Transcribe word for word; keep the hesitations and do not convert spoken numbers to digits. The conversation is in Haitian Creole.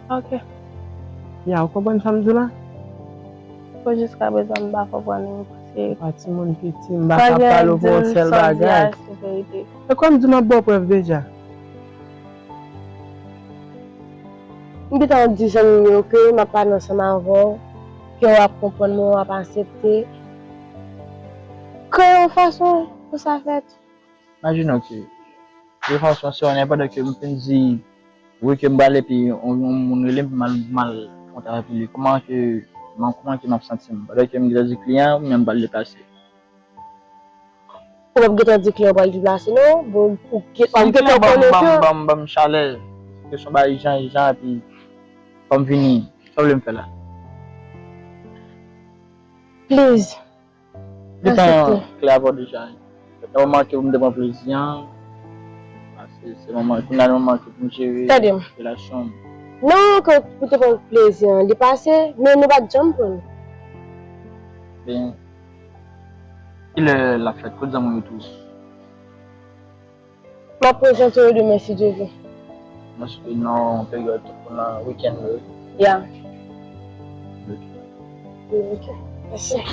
Ok. Ya, ou konprann sa m di w la? Bon, jiskaprezan m pa konprann ou, paske Pa timoun piti, m pa ka pale w pou yon sèl bagay. E kòm di m ap ba w prèv deja. M gentan di zanmi m yo ke m ap pale ansanm avè w, ke w ap konprann mwen, w ap aksepte. Kreye yon fason pou sa fèt. Imajine w ke, de fason, se yon pandan ke m fin di wi ke m pral epi yon, yon moun rele m, m al, m al kontak avèk li. Kòman ke, kòman, kòman ke m ap santi m? Pandan ke m gentan di kliyan, men m pral deplase. Ou p ap gentan di kliyan w pral deplase non. Bon, ou gen- w ap gentan konnen ke Ban m, ban m chalè. Kesyon bay jan, jan, epi fò m vini. Sa w vle m fè la? Please. Gentan klè avè w deja. Nan moman ke m te pran plezi an, se, se moman, kounye a moman ke pou m jere Tande m. Relasyon m. Non, ke ou te pran plezi an, li pase, men nou pa t janm pran. Ben, kilè l ap fèt? Kote zanmi w yo tou? M ap prezante yo demen si Dye vle. Mwen sou nan yon peryòd pou nan wikenn yo. Ya. Ok. Ok. Mèsi.